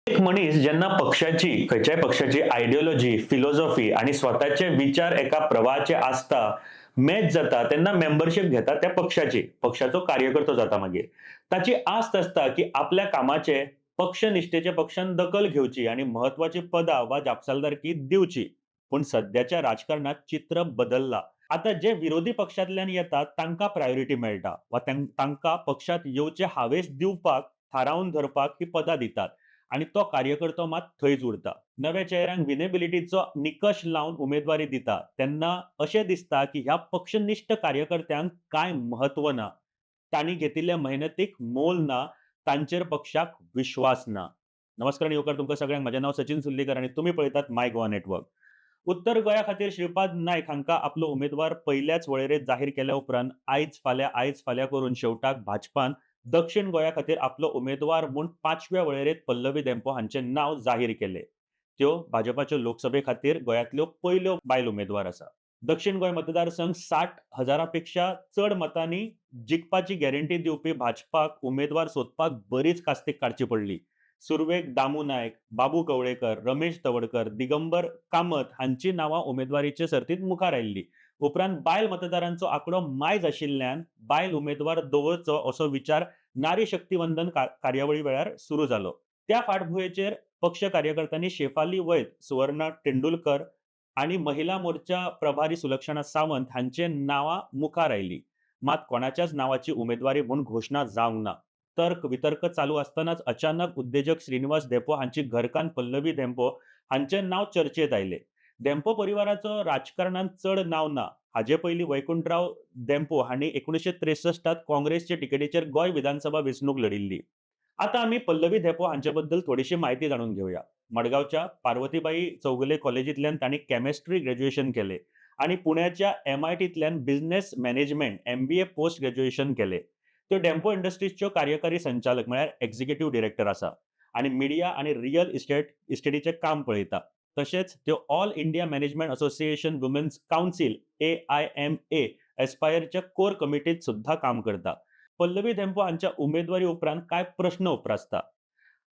एक मनीस जेन्ना पक्षाची, खंयच्याय पक्षाची आयडियोलॉजी, फिलोसॉफी आनी स्वताचे विचार एका प्रवाहाचे आसता, मॅच जाता, तेन्ना मेंबरशीप घेता त्या पक्षाची, पक्षाचो कार्यकर्तो जाता. मागीर ताची आस्त आसता की आपल्या कामाचे, पक्षनिष्ठेचे पक्षान दखल घेवची आनी म्हत्वाची पदां वा जापसालदारकी दिवची. पूण सद्याच्या राजकारणात चित्र बदल्ला. आता जे विरोधी पक्षांतल्यान येतात तांकां प्रायोरिटी मेळटा वा तांकां पक्षांत येवचे हावेस दिवपाक, थारावन धरपाक ही पदां दितात आनी तो कार्यकर्तो मात थंयच उरता. नव्या चेहऱ्यांक विनेबिलिटीचो निकश लावन उमेदवारी दिता तेन्ना अशें दिसता की ह्या पक्षनिष्ठ कार्यकर्त्यांक कांय म्हत्व ना, तांणी घेतिल्ल्या मेहनतीक मोल ना, तांचेर पक्षाक विश्वास ना. नमस्कार आनी येवकार तुमकां सगळ्यांक. म्हजें नांव सचिन सुर्लीकर आनी तुमी पळयतात माय गोवा नेटवर्क. उत्तर गोंया खातीर श्रीपाद नायक हांकां आपलो उमेदवार पयल्याच वळेरेंत जाहीर केल्या उपरांत आयज फाल्यां, आयज फाल्यां करून शेवटाक भाजपान दक्षिण गोंया खातीर आपलो उमेदवार म्हूण पांचव्या वळेरेंत पल्लवी धेंपो हांचें नांव जाहीर केलें. त्यो भाजपाच्यो लोकसभे खातीर गोंयांतल्यो पयल्यो बायल उमेदवार आसा. दक्षिण गोंय मतदारसंघ 60,000 पेक्षा चड मतांनी जिखपाची गॅरंटी दिवपी भाजपाक उमेदवार सोदपाक बरीच कास्तीक काडची पडली. सुरवेक दामू नायक, बाबू कवळेकर, रमेश तवडकर, दिगंबर कामत हांची नांवां उमेदवारीचे सर्तीत मुखार आयिल्ली. उपरांत बायल मतदारांचो आंकडो मायज आशिल्ल्यान बायल उमेदवार दवरचो असो विचार नारी शक्ती वंदन कार्यावळी वेळार सुरू जालो. त्या फाटभुंयेचेर पक्ष कार्यकर्त्यांनी शेफाली वैद, सुवर्णा तेंडुलकर आनी महिला मोर्चा प्रभारी सुलक्षणा सावंत हांचे नांवां मुखार आयली. मात कोणाच्याच नांवाची उमेदवारी म्हूण घोशणा जावंक ना. तर्क वितर्क चालू आसतनाच अचानक उद्देजक श्रीनिवास धेंपो हांची घरकान्न पल्लवी धेंपो हांचें नांव चर्चेत आयलें. धेंपो परिवाराचो राजकारणांत चड नांव ना. हाजे पयलीं वैकुंठराव धेंपो हांणी 1963 काँग्रेसचे तिकेटीचेर गोंय विधानसभा वेंचणूक लढिल्ली. आता आमी पल्लवी धेंपो हांचे बद्दल थोडीशी म्हायती जाणून घेवया. मडगांवच्या पार्वतीबाई चौगुले कॉलेजींतल्यान तांणी केमिस्ट्री ग्रॅज्युएशन केलें आनी पुण्याच्या एमआयटींतल्यान business management MBA post graduation केलें. त्यो डेम्पो इंडस्ट्रीजच्यो कार्यकारी संचालक म्हळ्यार एक्झिक्युटीव डिरेक्टर आसा आनी मिडिया आनी रियल इस्टेटीचें काम पळयता. तशेंच त्यो All India Management Association Women's Council AIMA एस्पायरच्या core कमिटीत सुद्धा काम करता. पल्लवी धेंपो हांच्या उमेदवारी उपरांत कांय प्रश्न उप्रासता.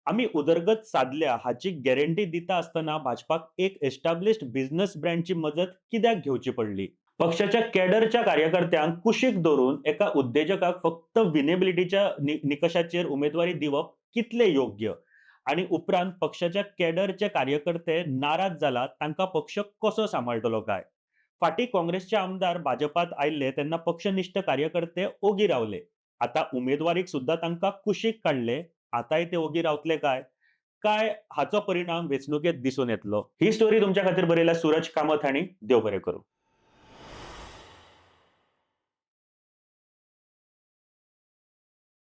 आमी उदरगत सादल्या हाची गॅरंटी दिता आसतना भाजपाक एक एस्टाब्लिश्ड बिझनस ब्रँडची मजत कित्याक घेवची पडली? पक्षाच्या कॅडरच्या कार्यकर्त्यांक कुशीक दवरून एका उद्देजकाक फक्त विनेबिलिटीच्या निकशाचेर उमेदवारी दिवप कितलें योग्य? आनी उपरांत पक्षाच्या कॅडरचे कार्यकर्ते नाराज जाला, तांकां पक्ष कसो सांबाळटलो काय? फाटीं काँग्रेसचे आमदार भाजपात आयिल्ले तेन्ना पक्षनिष्ठ कार्यकर्ते ओगी रावले. आतां उमेदवारीक सुद्दां तांकां कुशीक काडले, आतांय ते ओगी रावतले काय? काय हाचो परिणाम वेंचणुकेंत दिसून येतलो? ही स्टोरी तुमच्या खातीर बरयल्या सूरज कामत हांणी. देव बरें करूं.